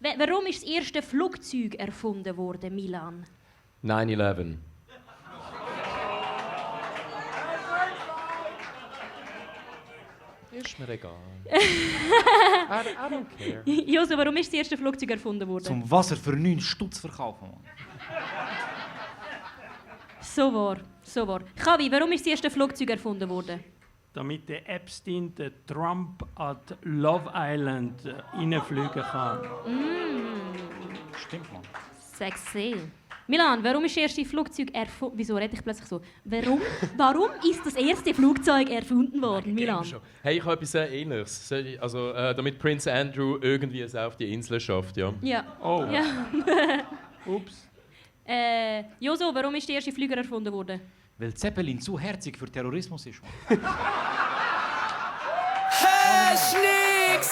Warum ist das erste Flugzeug erfunden worden, Milan? 9/11. Ist mir egal. I don't care. Josu, warum ist das erste Flugzeug erfunden worden? Zum Wasser für 9 Stutz verkaufen, Mann. So wahr, so wahr. Kavi, warum ist das erste Flugzeug erfunden worden? Damit der Epstein den Trump an die Love Island reinfliegen kann. Stimmt, Mann. Sexy. Milan, warum ist das erste Flugzeug erfunden? Wieso rede ich plötzlich so? Warum ist das erste Flugzeug erfunden worden, Milan? Hey, ich habe etwas sehr Ähnliches. Also, damit Prince Andrew irgendwie es auf die Insel schafft, ja. Ja. Oh. Ja. Ups. Joso, warum ist der erste Flüger erfunden worden? Weil Zeppelin zu herzig für Terrorismus ist, Mann. Hashtag